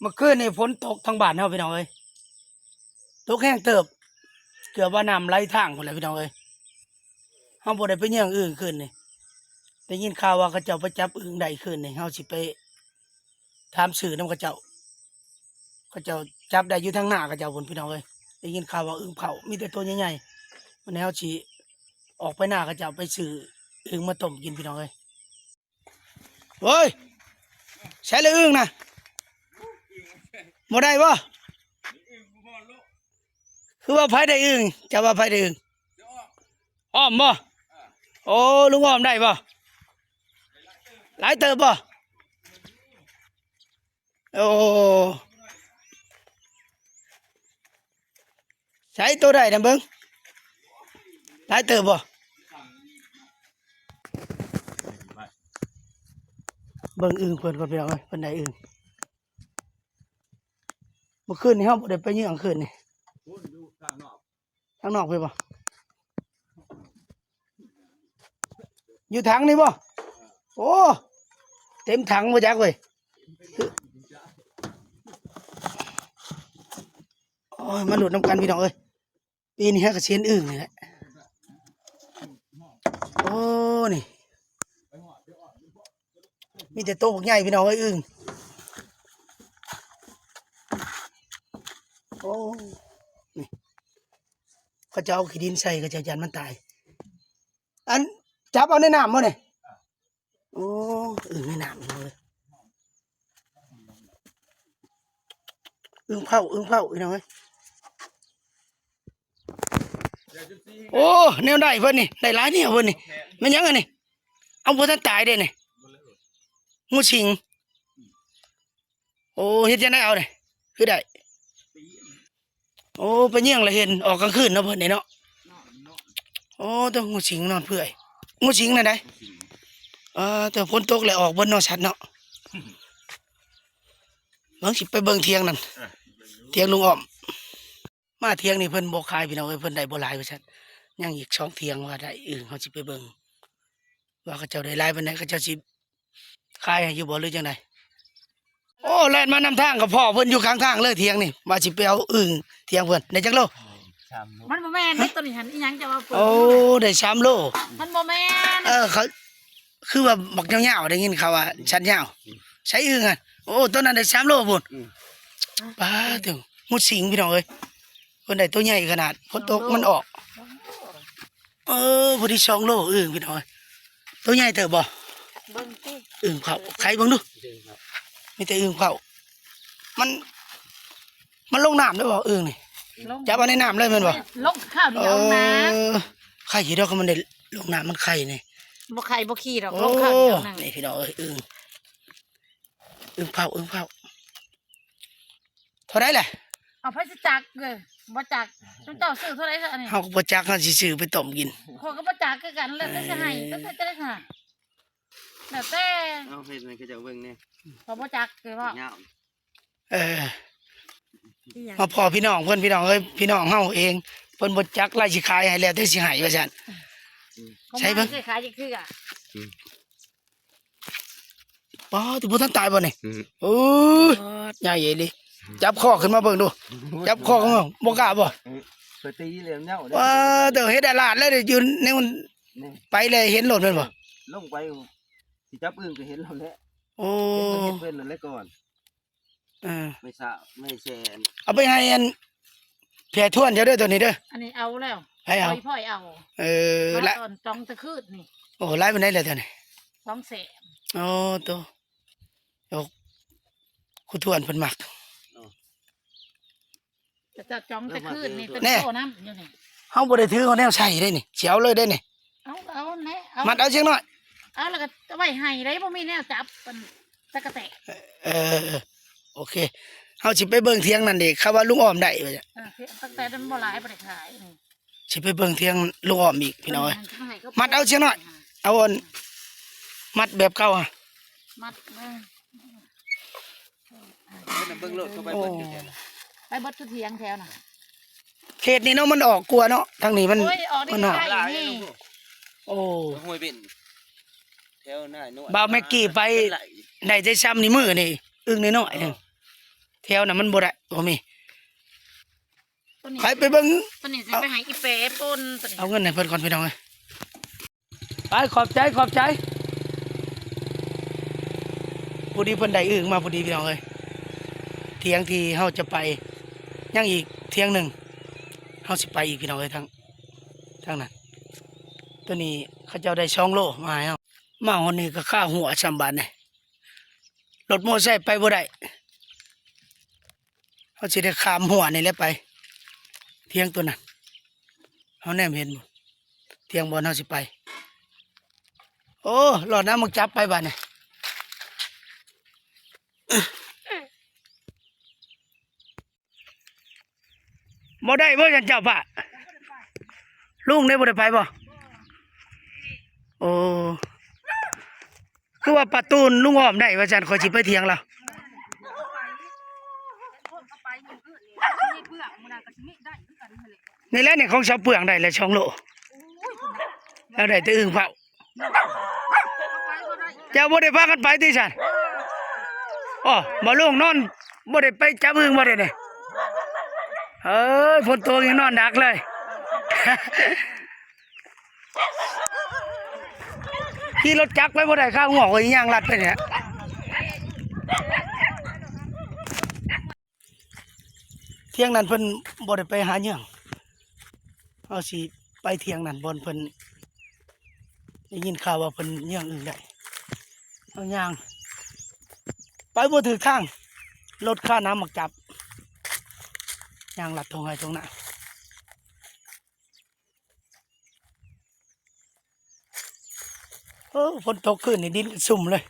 ມື້ຄືນນີ້ຝົນຕົກທາງບ້ານເຮົາພີ່ນ້ອງເອີຍ, ຕົກແຮງເຕີບ ເກືອບວ່ານ້ຳໄຫຼທາງພຸ້ນແຫຼະພີ່ນ້ອງເອີຍ. ເຮົາບໍ່ໄດ້ໄປເຫຍື່ອງອຶ່ງຄືນນີ້, ໄດ້ຍິນຂ່າວວ່າເຂົາເຈົ້າໄປຈັບອຶ່ງໄດ້ຄືນນີ້, ເຮົາຊິໄປຖາມຊື່ນຳເຂົາເຈົ້າ. ເຂົາເຈົ້າຈັບໄດ້ຢູ່ທາງນາເຂົາເຈົ້າພຸ້ນພີ່ນ້ອງເອີຍ, ໄດ້ຍິນຂ່າວວ່າອຶ່ງເຜົາ ມີແຕ່ໂຕໃຫຍ່ໆ. ມື້ນີ້ເຮົາຊິອອກໄປນາເຂົາເຈົ້າ ໄປຊື້ອຶ່ງມາຕົ້ມກິນພີ່ນ້ອງເອີຍ. ໂອ້ຍ ໃສລະອຶ່ງນະ? ບໍ່ໄດ້ບໍ່? ຄືວ່າໃຜໄດ້ອຶ່ງ? ເຈົ້າວ່າໃຜໄດ້ອຶ່ງ? ອ້ອມບໍ່? ໂອ້ ລຸງອ້ອມໄດ້ບໍ່? ຫຼາຍເຕີບບໍ່? ໂອ້ ໃສໂຕໃດນະ ເບິ່ງ ຫຼາຍເຕີບບໍ່? ເບິ່ງອຶ່ງເພິ່ນກ່ອນພີ່ນ້ອງເອີຍ, ເພິ່ນໄດ້ອຶ່ງ. ມື້ຄືນນີ້ເຮົາບໍ່ໄດ້ໄປເຫຍື່ອງຄືນນີ້. ທາງນອກພຸ້ນບໍ່? ຢູ່ຖັງນີ້ບໍ່? ໂອ້ ເຕັມຖັງບໍ່ຈັກເວີຍ. ໂອ້ຍ ມາລຸ້ນນຳກັນພີ່ນ້ອງເອີຍ, ປີນີ້ເຮົາກໍຊິເຫັນອຶ່ງນີ້ແຫຼະ. ໂອ້ ນີ້ ມີແຕ່ໂຕບັກໃຫຍ່ພີ່ນ້ອງເອີຍ ອຶ່ງ. ໂອ້ ນີ້ ເຂົາເຈົ້າເອົາຂີ້ດິນໃສ່ ເຂົາເຈົ້າຢ້ານມັນຕາຍ. ອັນ ຈັບເອົາໃນນ້ຳບໍ່ນີ້? ໂອ້ ອຶ່ງໃນນ້ຳພີ່ນ້ອງເອີຍ, ອຶ່ງເຜົາ ອຶ່ງເຜົາພີ່ນ້ອງເອີຍ. ໂອ້ ແນວໄດ້ເພິ່ນນີ້ ໄດ້ຫຼາຍແນວເພິ່ນນີ້. ແມ່ນຫຍັງອັນນີ້? ເອົາ ບໍ່ທັນຕາຍເດ້ນີ້, ງູສິງ. ໂອ້ ເຮັດຈັ່ງໃດເອົານີ້ ຄືໄດ້? ໂອ້ ໄປເຫຍື່ອງລະເຫັນ, ອອກກາງຄືນເນາະເພິ່ນນີ້ເນາະ. ໂອ້ ໂຕງູສິງນອນເປື່ອຍ, ງູສິງນັ້ນໃດ. ເອີ ແຕ່ຝົນຕົກແລ້ວອອກເບິດເນາະ ສັດເນາະ. ເບິ່ງ ຊິໄປເບິ່ງຖຽງນັ້ນ, ຖຽງລຸງອ້ອມ. ມາຖຽງນີ້ເພິ່ນບໍ່ຂາຍພີ່ນ້ອງເອີຍ, ເພິ່ນໄດ້ບໍ່ຫຼາຍວ່າຊັ້ນ. ຍັງອີກສອງຖຽງວ່າໄດ້ອຶ່ງ, ເຮົາຊິໄປເບິ່ງວ່າເຂົາເຈົ້າໄດ້ຫຼາຍປານໃດ, ເຂົາເຈົ້າຊິຂາຍໃຫ້ຢູ່ບໍ່ ຫຼືຈັ່ງໃດ. ໂອ້ ແລ່ນມານຳທາງກໍພໍ້ເພິ່ນຢູ່ຂ້າງທາງເລີຍຖຽງນີ້, ວ່າຊິໄປເອົາອຶ່ງຖຽງເພິ່ນ. ໄດ້ຈັກໂລ? ສາມໂລ. ມັນບໍ່ແມ່ນເດ້ ໂຕນີ້ຫັ້ນ ອີຫຍັງຈະວ່າເພິ່ນ. ໂອ້ ໄດ້ສາມໂລ. ມັນບໍ່ແມ່ນ. ເອີ ເຂົາ ຄືວ່າບັກຍາວໆ ໄດ້ຍິນຂ່າວວ່າສັນຍາວ. ໃສອຶ່ງຫັ້ນ? ໂອ້ ໂຕນັ້ນໄດ້ສາມໂລພຸ້ນ. ອືມ ປາດໂທ້ ງູສິງພີ່ນ້ອງເອີຍ, ເພິ່ນໄດ້ໂຕໃຫຍ່ຂະໜາດ, ຝົນຕົກມັນອອກ. ເອີ ພໍດີສອງໂລອຶ່ງພີ່ນ້ອງເອີຍ, ໂຕໃຫຍ່ເຕີບບໍ່? ເບິ່ງຕິ ອຶ່ງເຜົາ ໄຂເບິ່ງດູ. ມີແຕ່ອຶ່ງເຜົາ. ມັນ ມັນລົງນ້ຳໄດ້ບໍ່ອຶ່ງນີ້? ລົງ ຈັບເອົາໃນນ້ຳເລີຍແມ່ນບໍ່? ລົງຄາວດຽວນະ. ເອີ ໄຂ່ຢູ່ດອກ, ມັນໄດ້ລົງນ້ຳມັນໄຂ່ນີ້. ບໍ່ໄຂ່ບໍ່ຂີ້ດອກ. ໂອ້ ລົງຄາວດຽວນະ. ນີ້ພີ່ນ້ອງເອີຍ ອຶ່ງ ອຶ່ງເຜົາ ອຶ່ງເຜົາ. ເທົ່າໃດແຫຼະ? ເອົາ ໃຜຊິຈັກເອີຍ ບໍ່ຈັກ. ຊຸມເຈົ້າຊື້ເທົ່າໃດຊະອັນນີ້? ເຮົາກໍບໍ່ຈັກ, ເຮົາຊິຊື້ໄປຕົ້ມກິນ. ຂ້ອຍກໍບໍ່ຈັກຄືກັນ, ແລ້ວແຕ່ຊິໃຫ້ ແລ້ວແຕ່ຈະໄດ້ຫາ ແລ້ວແຕ່. ເອົາ ເຮັດໃຫ້ເຂົາເຈົ້າເບິ່ງແດ່. ຂ້ອຍບໍ່ຈັກເລີຍເວົ້າ. ຍາວ. ເອີ ອີຫຍັງ? ມາພໍ້ພີ່ນ້ອງເພິ່ນ ພີ່ນ້ອງເອີຍ, ພີ່ນ້ອງເຮົາເອງ, ເພິ່ນບໍ່ຈັກລາຍຊິຂາຍໃຫ້ ແລ້ວແຕ່ຊິໃຫ້ວ່າຊັ້ນ. ອືມ ໃສ່ເບິ່ງ ຂາຍຈັກເທື່ອ. ອືມ ປ້າດ ບໍ່ທັນຕາຍບໍ່ນີ້? ອືມ ໂອ້ຍ ປາດ ໃຫຍ່ອີ່ຫຼີ. ຈັບຄໍຂຶ້ນມາເບິ່ງດູ, ຈັບຄໍຂຶ້ນມາ ບໍ່ກ້າບໍ່? ເອີ ຂ້ອຍຕີແລ້ວເນາະ. ວ້າ ເຈົ້າເຮັດອາລາດແລ້ວ ຢູ່ໃນມັນ ນີ້ ໄປແລ້ວເຫັນໂລດແມ່ນບໍ່? ລົງໄປ ຊິຈັບອຶ່ງກໍເຫັນໂລດແຫຼະ. ໂອ້ ເຫັນເພິ່ນນັ້ນແຫຼະກ່ອນ. ເອີ ໄມ້ສາວ ໄມ້ແຊນ ເອົາໄປໃຫ້ອັນ ແຜ່ທວນເຈົ້າເດີ ໂຕນີ້ເດີ. ອັນນີ້ເອົາແລ້ວ ໃຜເອົາ? ຂ້ອຍ ຂ້ອຍເອົາ. ເອີ ມາລະ ຕອນ ຕອນຕະຄືນນີ້. ໂອ້ ຫຼາຍປານໃດແລ້ວໂຕນີ້? ສອງແສນ. ໂອ້ ໂຕ ໂອ້ ຄູທວນເພິ່ນມັກ. ເອີ ເຈົ້າຈອງແຕ່ຄືນນີ້ ເພິ່ນ ແນ່ ໂທນຳຢູ່ນີ້. ເຮົາບໍ່ໄດ້ຖືເອົາແນວໃສ່ເດ້ນີ້ ຊິເອົາເລີຍເດ້ນີ້. ເອົາ ເອົາແນ່ ເອົາ ມັດເອົາຈັກໜ້ອຍ. ເອົາ ແລ້ວກໍໄວ້ໃຫ້ໄດ໋ ບໍ່ມີແນວຈັບ ອັນຕະກະແຕນ. ເອີ ໂອເຄ ເຮົາຊິໄປເບິ່ງຖຽງນັ້ນເດ້ ເຂົາວ່າລຸງອ້ອມໄດ້ວ່າ. ເອີ ຕະກະແຕນມັນບໍ່ຫຼາຍ ບໍ່ໄດ້ຂາຍ. ຊິໄປເບິ່ງຖຽງລຸງອ້ອມອີກ ພີ່ນ້ອງເອີຍ. ມັດເອົາຈັກໜ້ອຍ ເອົາອັນ ມັດແບບເກົ່າຫະ ມັດ ເອີ ເບິ່ງໂລດ ເຂົາໄປເບິດຢູ່ແຖວນັ້ນ ໄປເບິດທຸກຖຽງແຖວນັ້ນ. ເຂດນີ້ເນາະ ມັນອອກກວ່າເນາະ ທາງນີ້ມັນ ໂອ້ຍ ອອກໄດ້ ມັນອອກ ໄກນີ້. ໂອ້ ຫ້ວຍເບັນ ແຖວໜ້ານ້ອຍ ບ່າວແມັກກີ້ໄປ ໄດ້ແຕ່ຊ່ຳນິ້ວມືນີ້ ອຶ່ງນ້ອຍໆ ເອີ ໜຶ່ງ. ແຖວນັ້ນມັນບໍ່ໄດ້ ບໍ່ມີ. ຕົວນີ້ ໄປ ໄປເບິ່ງ ຕົວນີ້ຊິໄປໃຫ້ອີແປປົ່ນ ຕົວນີ້ ເອົາເງິນໃຫ້ເພິ່ນກ່ອນພີ່ນ້ອງເອີຍ. ໄປ ຂອບໃຈ ຂອບໃຈ. ພໍດີເພິ່ນໄດ້ອຶ່ງມາພໍດີພີ່ນ້ອງເອີຍ. ຖຽງທີ່ເຮົາຈະໄປ ຍັງອີກຖຽງໜຶ່ງ ເຮົາຊິໄປອີກພີ່ນ້ອງເອີຍ ທາງ ທາງນັ້ນ. ຕົວນີ້ເຂົາເຈົ້າໄດ້ສອງໂລມາໃຫ້ເຮົາ. ມາຮອດນີ້ກໍຄາຫົວຊ້ຳບາດນີ້ ລົດມໍໄຊໄປບໍ່ໄດ້. ເຮົາຊິໄດ້ຂ້າມຮົ້ວນີ້ແຫຼະໄປ ຖຽງຕົວນັ້ນ. ເຮົາແນມເຫັນບໍ່ ຖຽງບ່ອນເຮົາຊິໄປ. ໂອ້ ລອດນ້ຳໝາກຈັບໄປບາດນີ້. ບໍ່ໄດ້ບໍ່ຊັ້ນເຈົ້າປ້າ? ລຸງໄດ້ບໍ່ໄດ້ໄປບໍ່? ໂອ້ ຄືວ່າປະຕູນລຸງອ້ອມໄດ້ວ່າຊັ້ນ ຂ້ອຍຊິໄປຖຽງລາວ. ນີ້ແຫຼະ ນີ້ຂອງຊາວເປືອງໄດ້ແລ້ວສອງໂລ ລາວໄດ້ແຕ່ອຶ່ງເຜົາ. ເຈົ້າບໍ່ໄດ້ພາກັນໄປຕິຊັ້ນ? ໂອ້ ບໍ່ລຸງນອນ ບໍ່ໄດ້ໄປຈັບອຶ່ງບໍ່ໄດ້ນີ້? ເອີຍ ຝົນຕົກຍັງນອນດັກເລີຍ. ຂີ່ລົດຈັກໄປບໍ່ໄດ້ ຂ້າງອກ ຍ່າງລັດໄປນີ້ແຫຼະ. ຖຽງນັ້ນເພິ່ນບໍ່ໄດ້ໄປຫາເຫຍື່ອງ ເຮົາຊິໄປຖຽງນັ້ນ ບ່ອນເພິ່ນ ໄດ້ຍິນຂ່າວວ່າເພິ່ນເຫຍື່ອງອຶ່ງໄດ້. ເຮົາຍ່າງໄປບໍ່ຖືກທາງ ລົດຄານ້ຳໝາກຈັບ ຍ່າງລັດທົ່ງໄຮ່ທົ່ງນາ. ໂອ້ ຝົນຕົກຄືນນີ້ດິນກໍຊຸ່ມເລີຍ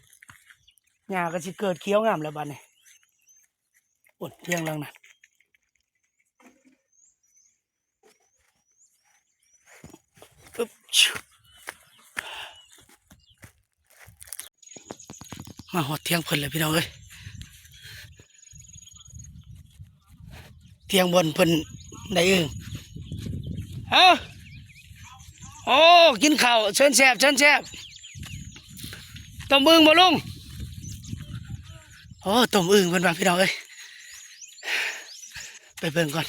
ຫຍ້າກໍຊິເກີດຂຽວງາມແລ້ວບາດນີ້. ໂອ້ ຖຽງຫຼັງນັ້ນ ອຶບ ມາຮອດຖຽງເພິ່ນແລ້ວພີ່ນ້ອງເອີຍ. ຖຽງບ່ອນເພິ່ນໄດ້ອຶ່ງ. ເອົ້າ ໂອ້ ກິນເຂົ້າ ເຊີນແຊບ ເຊີນແຊບ. ຕົ້ມອຶ່ງບໍ່ລຸງ? ໂອ້ ຕົ້ມອຶ່ງເພິ່ນວ່າພີ່ນ້ອງເອີຍ. ໄປເບິ່ງກ່ອນ.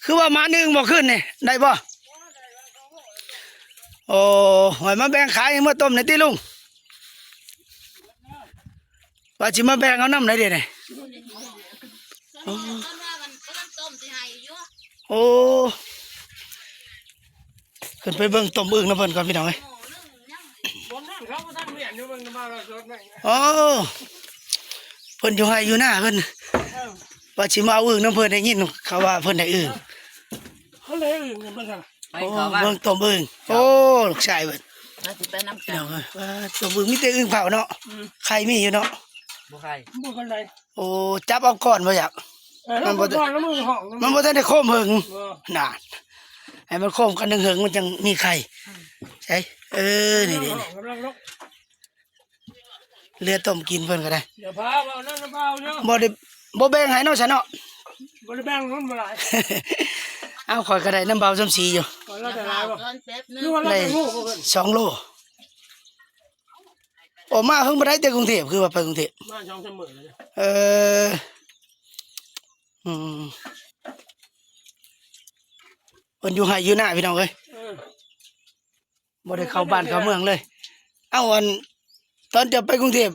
ຄືວ່າມາໜຶ່ງບໍ່ຂຶ້ນນີ້ ໄດ້ບໍ່? ໂອ້ ໃຫ້ມາແບ່ງຂາຍ ເມືອຕົ້ມນີ້ຕິລຸງ? ວ່າຊິມາແບ່ງເອົານຳໄດ໋ເດນີ້. ໂອ້ ໂອ້ ຂຶ້ນໄປເບິ່ງຕົ້ມອຶ່ງນຳເພິ່ນກ່ອນພີ່ນ້ອງເອີຍ. ໂອ້ ເພິ່ນຢູ່ໄຮ່ຢູ່ນາເພິ່ນ ວ່າຊິມາເອົາອຶ່ງນຳເພິ່ນ ໄດ້ຍິນເຂົາວ່າເພິ່ນໄດ້ອຶ່ງ. ເຂົາໄດ້ອຶ່ງນຳເພິ່ນ. ໂອ້ ເບິ່ງຕົ້ມອຶ່ງ. ໂອ້ ລູກຊາຍເພິ່ນ ວ່າຊິໄປນຳກັນ. ເອີ ຕົ້ມອຶ່ງມີແຕ່ອຶ່ງເຜົາເນາະ. ໄຂ່ມີຢູ່ເນາະ? ບໍ່ໄຂ່ ບໍ່ປານໃດ. ໂອ້ ຈັບເອົາກ່ອນບໍ່ຢາກ ມັນບໍ່ ມັນບໍ່ທັນໄດ້ໂຄມເຫິງ. ນັ້ນ ໃຫ້ມັນໂຄມກັນເຫິງໆ ມັນຈັ່ງມີໄຂ່. ໃສ ເອີ ນີ້ໆ ກຳລັງລົງ ເຫຼືອຕົ້ມກິນເພິ່ນກໍໄດ້. ບໍ່ໄດ້ ບໍ່ແບ່ງໃຫ້ເນາະ ຊັ້ນເນາະ. ບໍ່ໄດ້ແບ່ງ ມັນບໍ່ຫຼາຍ. ເອົາ ຂ້ອຍກໍໄດ້ນຳເບົາສົມສີຢູ່ ໄດ້ສອງໂລ. ໂອ້ ມາເພິ່ງບໍ່ໄດ້ແຕ່ກຸງເທບ ຄືວ່າໄປກຸງເທບ ມາສອງສາມມື້ແລ້ວ. ເອີ ອືມ ເພິ່ນຢູ່ໄຮ່ຢູ່ນາພີ່ນ້ອງເອີຍ. ບໍ່ໄດ້ເຂົ້າບ້ານເຂົ້າເມືອງເລີຍ. ເອົາ ອັນ ຕອນເຈົ້າໄປກຸງເທບ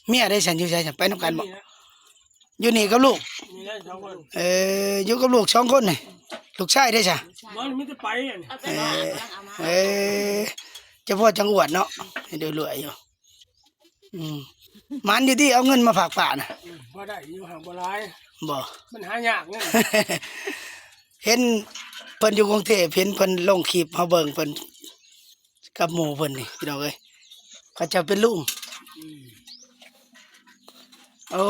ເມຍໄດ້ຊັ້ນ ຢູ່ໃສຊັ້ນ ໄປນຳກັນບໍ່? ຢູ່ນີ້ກັບລູກ. ເອີ ຢູ່ກັບລູກສອງຄົນນີ້. ລູກຊາຍໄດ້ຊະ? ບໍ່ ມີແຕ່ໄປ. ເອີ ເອີ ຈະພໍຈັ່ງອວດເນາະ ໃຫ້ລວຍໆຢູ່. ອືມ ໝານຢູ່ຕິ ເອົາເງິນມາຝາກປ້ານະ? ອືມ ພໍໄດ້ຢູ່ ຫາກບໍ່ຫຼາຍ. ບໍ່ ມັນຫາຍາກເງິນ. ເຫັນເພິ່ນຢູ່ກຸງເທບ ເຫັນເພິ່ນລົງຄລິບ ເຮົາເບິ່ງເພິ່ນກັບໝູ່ເພິ່ນນີ້ ພີ່ນ້ອງເອີຍ ເຂົາເຈົ້າເປັນລຸງ. ອືມ ໂອ້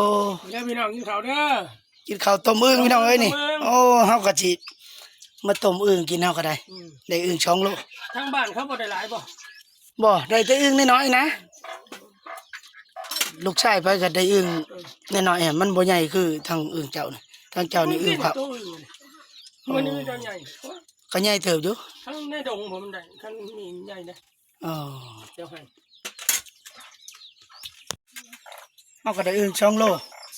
ເດີພີ່ນ້ອງ ກິນເຂົ້າເດີ. ກິນເຂົ້າຕົ້ມອຶ່ງພີ່ນ້ອງເອີຍນີ້. ໂອ້ ເຮົາກໍຊິມາຕົ້ມອຶ່ງກິນເຮົາກໍໄດ້. ອືມ ໄດ້ອຶ່ງສອງໂລ. ທາງບ້ານເຂົາບໍ່ໄດ້ຫຼາຍບໍ່? ບໍ່ ໄດ້ແຕ່ອຶ່ງນ້ອຍໆນະ. ລູກຊາຍໄປກໍໄດ້ອຶ່ງນ້ອຍໆ ມັນບໍ່ໃຫຍ່ຄືທາງອຶ່ງເຈົ້ານະ. ທາງເຈົ້ານີ້ອຶ່ງເຜົາ. ມັນມີແຕ່ໃຫຍ່. ກໍໃຫຍ່ເຕີບຢູ່. ທັງໃນດົງບໍ່ມັນໄດ້ ຄັນມີໃຫຍ່ເດ້. ອໍ ເຈົ້າໃຫ້ ເຮົາກໍໄດ້ອຶ່ງສອງໂລ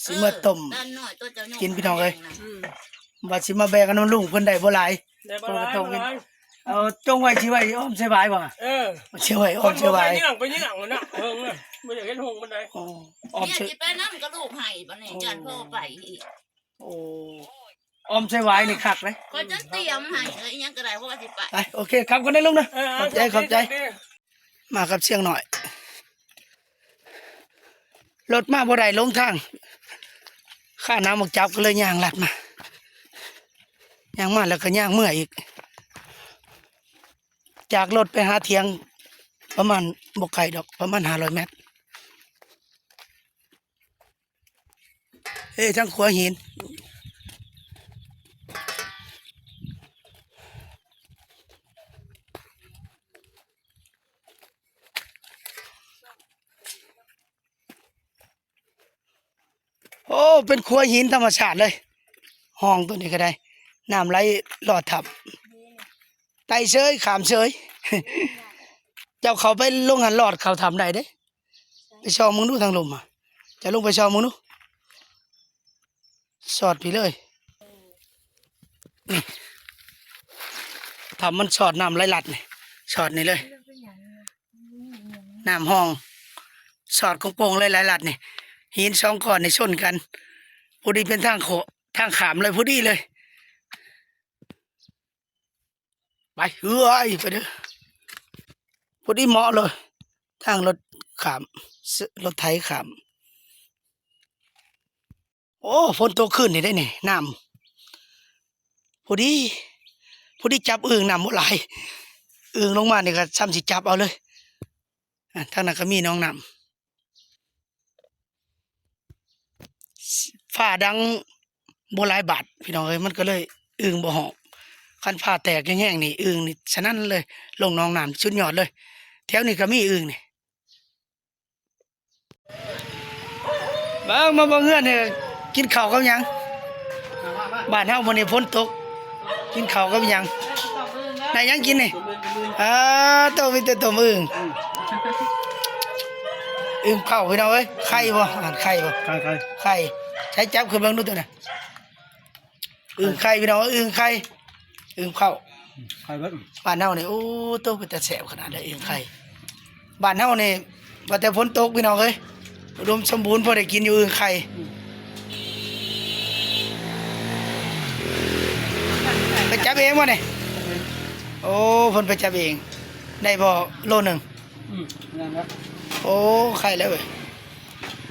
ຊິເມືອຕົ້ມ ເອີ ຕອນນ້ອຍຕົວເຈົ້າ ກິນພີ່ນ້ອງເອີຍ. ອືມ ວ່າຊິມາແບ່ງກັນນຳລຸງເພິ່ນໄດ້ບໍ່ຫຼາຍ ໄດ້ບໍ່ຫຼາຍ ບໍ່ຫຼາຍ. ເອົາ ຈົ່ງໄວ້ ຊິໄວ້ອ້ອມໃສ່ຫວາຍບໍ່? ເອີ ຊິໄວ້ອ້ອມໃສ່ຫວາຍ ໄປເຍືອງ ໄປເຍືອງນະ ເບິ່ງນະ ບໍ່ຢາກເຮັດໂຮງປານໃດ. ອໍ ອ້ອມໃສ່ ຊິໄປນຳກໍລູກໃຫ້ບັດນີ້ ຢ້ານພໍ່ໄປອີກ. ໂອ້ ອ້ອມໃສ່ຫວາຍນີ້ຄັກເດ້ ຂ້ອຍຈະຕຽມໃຫ້ເລີຍ ອີ່ຫຍັງກໍໄດ້ ເພາະວ່າຊິໄປ. ໄປ ໂອເຄ ກັບກັນເດີລຸງເດີ. ເອີ ຂອບໃຈ ຂອບໃຈ ໂຊກດີ ໂຊກດີ. ມາກັບຊຽງນ້ອຍ ລົດມາບໍ່ໄດ້ ຫຼົງທາງ ຄານ້ຳບັກຈັບ ກໍເລີຍຍ່າງລັດມາ ຍ່າງມາແລ້ວກໍຍ່າງເມືອອີກ. ຈາກລົດໄປຫາຖຽງປະມານ ບໍ່ໄກດອກ ປະມານຫ້າຮ້ອຍແມັດ. ເອີ ທາງຂົວຫີນ ໂອ້ ເປັນຂົວຫີນທຳມະຊາດເລີຍ ຮ່ອງໂຕນີ້ກໍໄດ້ ນ້ຳໄຫຼລອດຖ້ຳ ໄຕ່ເສີຍ ຂ້າມເສີຍ. ເຈົ້າເຂົ້າໄປລົງຫັ້ນ ລອດເຂົ້າຖ້ຳໄດ້ເດ້. ໄປສ່ອງເບິ່ງດູທາງລຸ່ມ ຈະລົງໄປສ່ອງເບິ່ງດູ ສອດພີ້ເລີຍ ນີ້ ຖ້າມັນສອດ ນ້ຳໄຫຼລັດນີ້ ສອດນີ້ເລີຍ ນ້ຳຮ່ອງ ສອດໂປ່ງໆເລີຍ ໄຫຼລັດນີ້ ຫີນສອງກ້ອນນີ້ຊົນກັນ ພໍດີເປັນທາງໂຄ ທາງຂ້າມເລີຍ ພໍດີເລີຍ. ໄປ ເອີຍ ໄປເດີ ພໍດີເໝາະເລີຍ ທາງລົດຂ້າມ ລົດໄຖຂ້າມ. ໂອ້ ຝົນຕົກຄືນນີ້ເດ້ນີ້ ນ້ຳພໍດີ ພໍດີຈັບອຶ່ງ ນ້ຳບໍ່ຫຼາຍ ອຶ່ງລົງມານີ້ກໍຊ່ຳຊິຈັບເອົາເລີຍ. ອາ ທາງນັ້ນກໍມີໜອງນ້ຳ ຟ້າດັງບໍ່ຫຼາຍບາດພີ່ນ້ອງເອີຍ ມັນກໍເລີຍອຶ່ງບໍ່ຮ້ອງ. ຄັນຟ້າແຕກແຮງໆນີ້ ອຶ່ງນີ້ສະໜັ່ນເລີຍ ລົງໜອງນ້ຳສຸດຍອດເລີຍ. ແຖວນີ້ກໍມີອຶ່ງນີ້ ເບິ່ງ ມາເບິ່ງເຮືອນນີ້ ກິນເຂົ້າກັບຫຍັງ? ບ້ານເຮົາມື້ນີ້ຝົນຕົກ ກິນເຂົ້າກັບຫຍັງ? ໄດ້ຫຍັງກິນນີ້? ອ່າ ໂຕ ມີແຕ່ຕົ້ມອຶ່ງ ອືມ ອຶ່ງເຜົາພີ່ນ້ອງເອີຍ. ໄຂ່ບໍ່? ອ່ານ ໄຂ່ບໍ່? ໄຂ່ ໄຂ່ ໄຂ່ ໃຊ້ຈັບຂຶ້ນເບິ່ງດູໂຕນັ້ນ. ອຶ່ງໄຂ່ພີ່ນ້ອງ ອຶ່ງໄຂ່ ອຶ່ງເຜົາ ອືມ ໄຂ່ເບິດ. ບ້ານເຮົານີ້ ໂອ້ ໂຕ ເປັນຕາແຊບຂະໜາດໃດ ອຶ່ງໄຂ່. ບ້ານເຮົານີ້ວ່າແຕ່ຝົນຕົກພີ່ນ້ອງເອີຍ ອຸດົມສົມບູນ ພໍໄດ້ກິນຢູ່ອຶ່ງໄຂ່. ອືມ ໄປຈັບເອງບໍ່ນີ້? ໂອ້ ເພິ່ນໄປຈັບເອງ ໄດ້ບໍ່ໂລໜຶ່ງ? ອືມ ນັ້ນແຫຼະ ໂອ້ ໄຂ່ແລ້ວເວີຍ.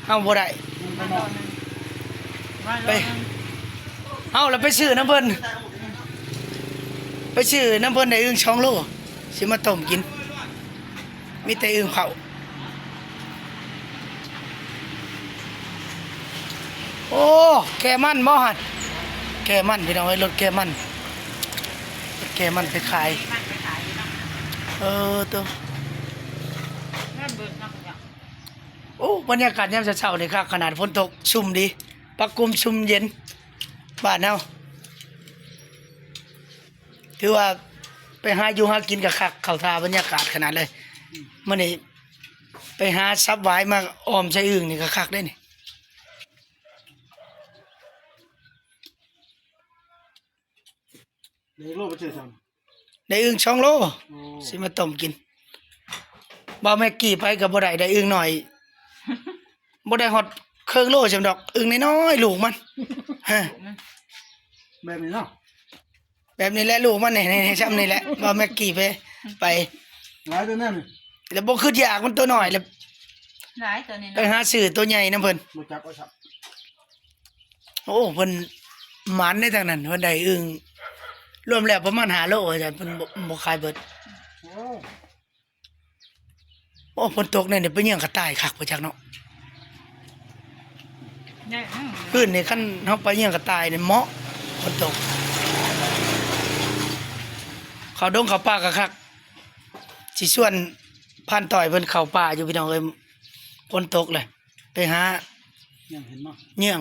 ເຮົາບໍ່ໄດ້ ໄປ ເຮົາລະໄປຊື້ນຳເພິ່ນ ໄປຊື້ນຳເພິ່ນໄດ້ອຶ່ງສອງໂລ ຊິມາຕົ້ມກິນ ມີແຕ່ອຶ່ງເຜົາ. ໂອ້ ແກ່ມັນບໍ່ຫັ້ນ? ແກ່ມັນພີ່ນ້ອງເອີຍ ລົດແກ່ມັນ ແກ່ມັນໄປຂາຍ. ເອີ ໂຕ ໂອ້ ບັນຍາກາດຍາມເຊົ້າໆນີ້ຄັກຂະໜາດ ຝົນຕົກຊຸ່ມດີ ປາກກຸມຊຸ່ມເຢັນ ບ້ານເຮົາ ຖືວ່າໄປຫາຢູ່ຫາກິນກໍຄັກ ເຂົ້າທ່າບັນຍາກາດຂະໜາດເລີຍ. ມື້ນີ້ໄປຫາສັບຫວາຍມາອ້ອມໃສ່ອຶ່ງນີ້ກໍຄັກເດ້ນີ້. ໄດ້ໂລໄປຊື້ຊ້ຳ ໄດ້ອຶ່ງສອງໂລ. ໂອ້ ຊິມາຕົ້ມກິນ. ບ່າວແມັກກີ້ໄປກໍບໍ່ໄດ້ ໄດ້ອຶ່ງໜ້ອຍ ບໍ່ໄດ້ຮອດເຄິ່ງໂລຊ້ຳດອກ ອຶ່ງນ້ອຍໆ ລູກມັນ. ແບບນີ້ເນາະ ແບບນີ້ແຫຼະລູກມັນນີ້ ນີ້ ນີ້ ຊ່ຳນີ້ແຫຼະ. ບ່າວແມັກກີ້ໄປ ໄປ ຫຼາຍໂຕນັ້ນ ແລ້ວບໍ່ຄືຢາກ ມັນໂຕນ້ອຍ ແລ້ວ ຫຼາຍໂຕນີ້ ໄປຫາຊື້ໂຕໃຫຍ່ນຳເພິ່ນ ບໍ່ຈັບເອົາຊ້ຳ. ໂອ້ ເພິ່ນໝານໃນທາງນັ້ນ ເພິ່ນໄດ້ອຶ່ງລວມແລ້ວປະມານຫ້າໂລ ວ່າຊັ້ນ ເພິ່ນບໍ່ ບໍ່ຂາຍເບິດ. ໂອ້ ໂອ້ ຝົນຕົກແນວນີ້ໄປເຍືອງກະຕ່າຍຄັກບໍ່ຈັກເນາະ. ຄືນນີ້ຄັນເຮົາໄປເຍືອງກະຕ່າຍນີ້ເໝາະ ຝົນຕົກ ເຂົ້າດົງເຂົ້າປ່າກະຄັກ. ຊິຊວນພານຕ້ອຍເພິ່ນເຂົ້າປ່າຢູ່ພີ່ນ້ອງເອີຍ ຝົນຕົກເລີຍ ໄປຫາ ຍັງເຫັນບໍ່ ເຍືອງ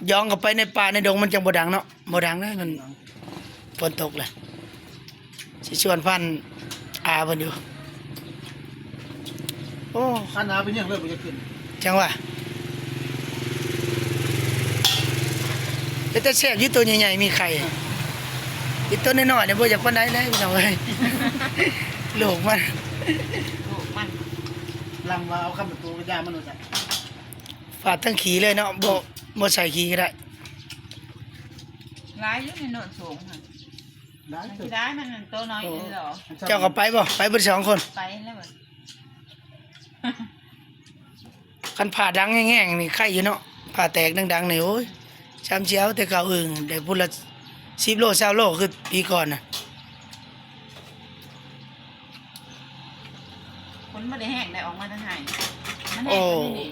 ຍ່ອງເຂົ້າໄປໃນປ່າໃນດົງ ມັນຈັ່ງບໍ່ດັງເນາະ. ບໍ່ດັງເດ້ ມັນ ບໍ່ດັງ ຝົນຕົກແລ້ວ ຊິຊວນພັນອາເພິ່ນຢູ່. ໂອ້ ຄັນອາເປັນຫຍັງເລີຍບໍ່ຢາກຂຶ້ນ ຈັ່ງຫວະ ເປັນຕາແຊບຢູ່ ໂຕໃຫຍ່ໆ ມີໄຂ່. ອີໂຕນ້ອຍໆ ນີ້ບໍ່ຢາກປານໃດເດ້ພີ່ນ້ອງເອີຍ ລູກມັນ ລູກມັນ ລັງວ່າເອົາຄຳໂຕກະຢາມັນວ່າຊັ້ນ. ຟາດທັງຂີ້ເລີຍເນາະ ບໍ່ ບໍ່ໃສ່ຂີ້ກະໄດ້. ຫຼາຍຢູ່ໃນໂນນສູງຫັ້ນ ຫຼາຍ ມັນຊິໄດ້ ມັນໂຕນ້ອຍ ໂອ້ ເອີ ເຈົ້າກໍໄປບໍ່? ໄປເບິດສອງຄົນ ໄປແລ້ວເບິດ. ຄັນຜ່າດັງແຮງໆ ນີ້ໄຄຢູ່ເນາະ ຜ່າແຕກດັງໆ ນີ້ ໂອ້ຍ ຊ່ຳຊິເອົາແຕ່ເກົ່າ. ອຶ່ງໄດ້ພຸ້ນລະສິບໂລ ຊາວໂລ ຄືປີກ່ອນນະ. ຝົນບໍ່ໄດ້ແຮງ ໄດ້ອອກມາແຕ່ໄຮ່ ມັນແຮງ ໂອ້ ກວ່ານີ້ນີ້.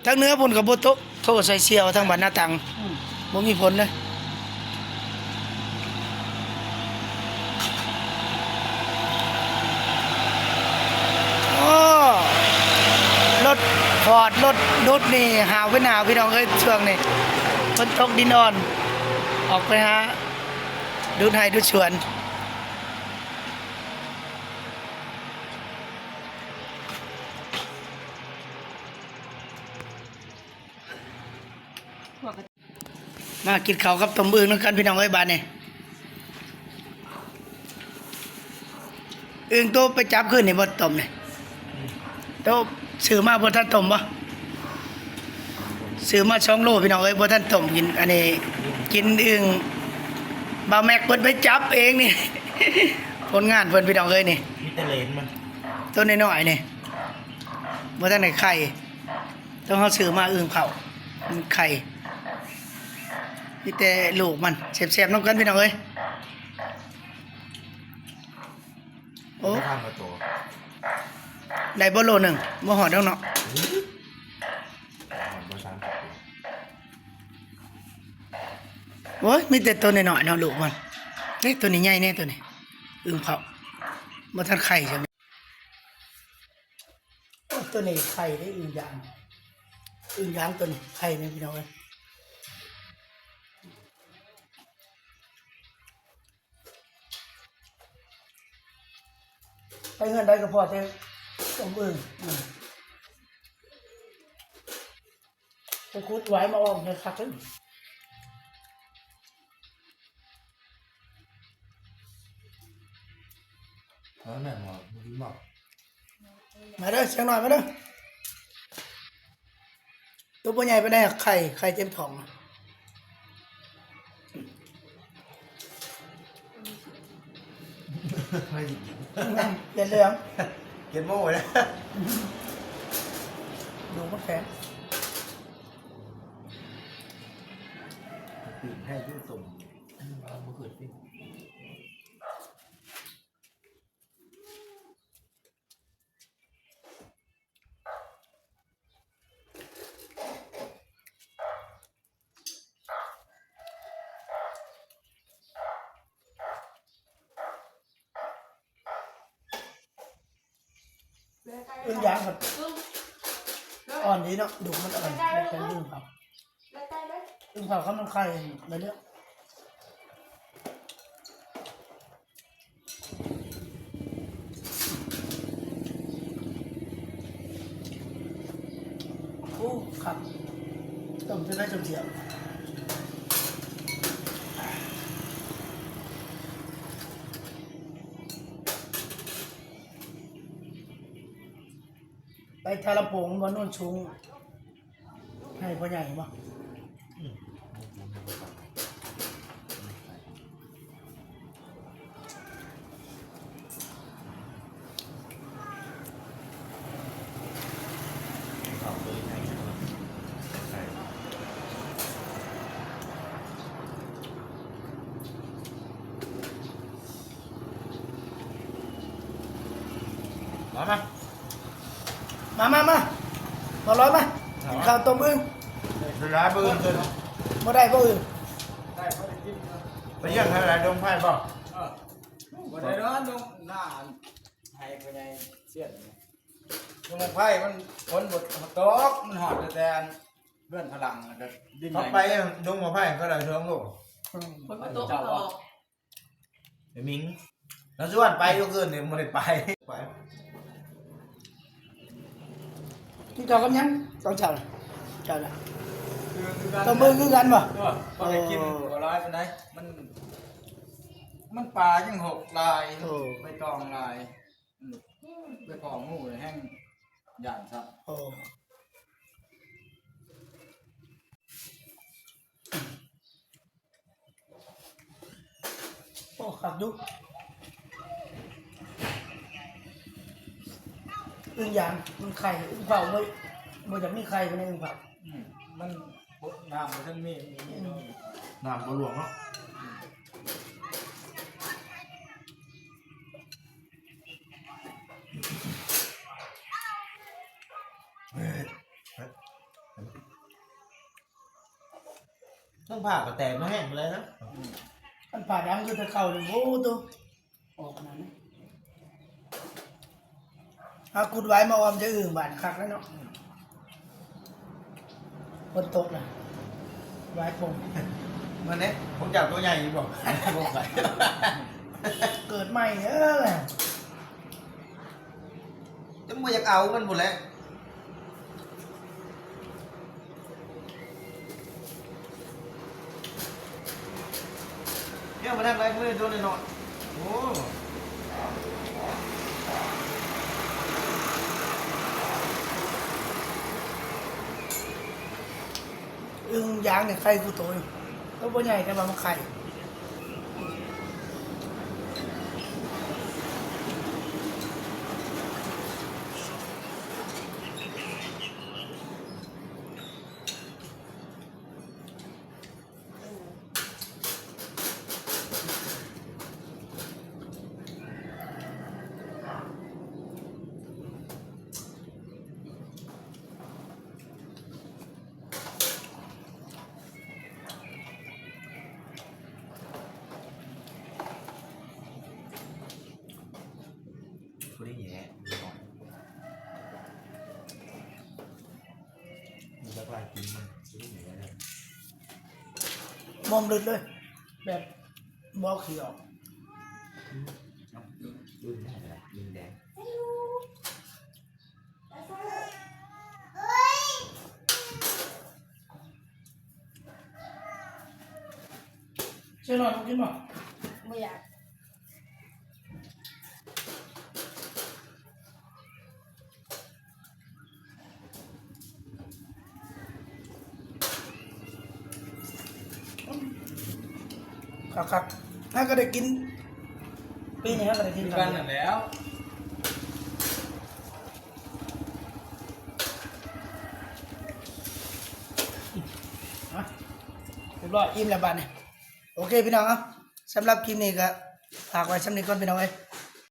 ທາງເໜືອພຸ້ນກໍບໍ່ຕົກ ໂທໃສ່ສ່ຽວທາງບ້ານນາຕັງ ອືມ ບໍ່ມີຝົນເລີຍ. ໂອ້ ລົດຟອດ ລົດດຸດນີ້ ຫາວເປັນຫາວ ພີ່ນ້ອງເອີຍ ຊ່ວງນີ້ ຝົນຕົກດິນອ່ອນ ອອກໄປຫາດຸດໄຮ່ດຸດສວນ. ມາກິນເຂົ້າກັບຕົ້ມອຶ່ງນຳກັນ ພີ່ນ້ອງເອີຍ ບາດນີ້. ອຶ່ງໂຕໄປຈັບຄືນນີ້ບໍ່ຕົ້ມນີ້? ໂຕຊື້ມາບໍ່ທັນຕົ້ມບໍ່? ຊື້ມາສອງໂລ ພີ່ນ້ອງເອີຍ ບໍ່ທັນຕົ້ມກິນ. ອັນນີ້ກິນອຶ່ງ ບ່າວແມັກເພິ່ນໄປຈັບເອງນີ້ ຜົນງານເພິ່ນ ພີ່ນ້ອງເອີຍນີ້. ມີແຕ່ເຫຼນມັນ ໂຕນ້ອຍໆ ນີ້ ບໍ່ທັນໄດ້ໄຂ່. ຕ້ອງເຮົາຊື້ມາອຶ່ງເຜົາ ມັນໄຂ່ ມີແຕ່ລູກມັນ. ແຊບໆ ນຳກັນ ພີ່ນ້ອງເອີຍ. ໂອ້ ໄດ້ບໍ່ໂລໜຶ່ງ? ບໍ່ຮອດດອກເນາະ. ໂອ້ຍ ມີແຕ່ໂຕນ້ອຍໆ ເນາະ ລູກມັນ. ເດ້ ໂຕນີ້ໃຫຍ່ແນ່ ໂຕນີ້ ອຶ່ງເຜົາ ບໍ່ທັນໄຂ່ຊ້ຳ. ໂອ້ ໂຕນີ້ໄຂ່ເດ້ ອຶ່ງຢາງ ອຶ່ງຢາງໂຕນີ້ໄຂ່ແມ່ນ ພີ່ນ້ອງເອີຍ. ໄປເຮືອນໃດກໍພໍແຕ່ຕົ້ມອຶ່ງ ອືມ ໄປຂຸດຫວາຍມາອອກໃຫ້ຄັກເດີ. ເອີ ແມ່ນບໍ່? ບໍ່ກິນບໍ່? ມາເດີ ສຽງໜ້ອຍ ມາເດີ. ໂຕບໍ່ໃຫຍ່ປານໃດ ໄຂ່ ໄຂ່ເຕັມທ້ອງ. ໃຜຊິກິນ? ເປັນເລື່ອງ ເຈັດໂມງແລ້ວ ດູມັນແຂງ. ປີ້ງໃຫ້ຢູ່ຕົ້ມ ບໍ່ເຄີຍກິນ. ອຶ່ງຢາງມັນອ່ອນດີເນາະ ດູມັນອ່ອນ ບໍ່ແມ່ນອຶ່ງເຜົາ. ອຶ່ງເຜົາຄັນມັນໄຂ່ໄດ້ເລື່ອງ. ໂອ້ ຄັກ ຕົ້ມຈົນໄດ້ຈົນສຽງ. ໄປທ່າລຳໂພງບໍ່ ໂນນສູງ ໃຫ້ພໍ່ໃຫຍ່ບໍ່? ມາ ມາ ມາ ມາ ມາ ມາລອຍມາ ກິນເຂົ້າຕົ້ມອຶ່ງ. ເວລາເບິ່ງເພິ່ນ ບໍ່ໄດ້ບໍ່ອຶ່ງ ໄປຢ້ຽມໃຜຫຼາຍ ດົງໄຜ່ບໍ່? ບໍ່ໄດ້ນອນ ດົງໜ້າ ໃຫ້ພໍ່ໃຫຍ່ສຽນ ດົງໄຜ່ມັນ ຝົນບໍ່ຕົກ ມັນຮອດແຕ່ ເຮືອນພະຫຼັງ ແລ້ວກໍດິນ ເຂົາໄປດົງໝາກໄຜ່ ເຂົາໄດ້ສອງໂລ. ອືມ ຝົນບໍ່ຕົກ ເຈົ້າ ເຂົາອອກ ແມ່ມິງ ລາວຊວນໄປ ມື້ຄືນນີ້ບໍ່ໄດ້ໄປ ໄປ ກິນເຂົ້າກັບຫຍັງຕອນເຊົ້າ? ເຈົ້ານະ ຄື ຄືກັນ ຕົ້ມເບິ່ງຄືກັນບໍ່? ເອີ ບໍ່ໄດ້ກິນ ໂອ້ ບໍ່ຫຼາຍປານໃດ ມັນ ມັນປາຍັງຫົກຫຼາຍ ໂອ້ ໃບຕອງຫຼາຍ ອືມ ໄປພໍ້ໝູແຮ່ງຢ້ານຊ້ຳ ໂອ້. ໂອ້ ຄັກຢູ່ ອຶ່ງຢາງ ອຶ່ງໄຂ່ ອຶ່ງເຜົາ ບໍ່ ບໍ່ຢາກມີໄຂ່ ເພິ່ນອຶ່ງເຜົາ ອືມ ມັນ ນ້ຳບໍ່ທັນມີ ອືມ ນ້ຳບໍ່ຫຼວງເນາະ ອືມ. ເທິງຜ້າກໍແຕກມາແຮງເລີຍນະ ອືມ ຄັນຜ້າດັງຄືແຕ່ເກົ່ານີ້ ໂອ້ໂຕ ອອກຂະໜາດນັ້ນ ເອົາກຸດໄວ້ມາອອມຈະອຶ່ງບາດຄັກແລ້ວເນາະ ອືມ. ຝົນຕົກນະ ຫຼາຍຄົນ ມັນເດ້ ຂອງເຈົ້າຕົວໃຫຍ່ຢູ່ບໍ່? ບໍ່ໄດ້ ເກີດໃໝ່ເດີ ຈົນບໍ່ຢາກເອົາມັນພຸ້ນແຫຼະ. ເນຍມາທາງໃດມື້ໂດນໜ້ອຍໆ ໂອ້ ອຶ່ງຢາງນີ້ໄຂ່ຄູ່ໂຕຢູ່ ໂຕບໍ່ໃຫຍ່ແຕ່ວ່າມັນໄຂ່. ພໍດີແຫຼະ ມີຈັກຫຼາຍກິນມັນ ພໍດີແຫຼະ ມອມລຶດເລີຍ ແບບບໍ່ອອກສີອອກ ອືມ ອືມ ໄດ້ລະ ອືມ ແດງ. ເຊນອນກິນບໍ່? ບໍ່ຢາກ. ຄັກໆ ຫາກໍໄດ້ກິນ ປີນີ້ຫາກໍໄດ້ກິນ ຄືກັນນັ້ນແຫຼ້ວ. ຮະ ຮຽບຮ້ອຍ ອີ່ມແລ້ວບາດນີ້. ໂອເຄພີ່ນ້ອງເນາະ ສຳລັບຄລິບນີ້ກໍຝາກໄວ້ສ່ຳນີ້ກ່ອນພີ່ນ້ອງເອີຍ.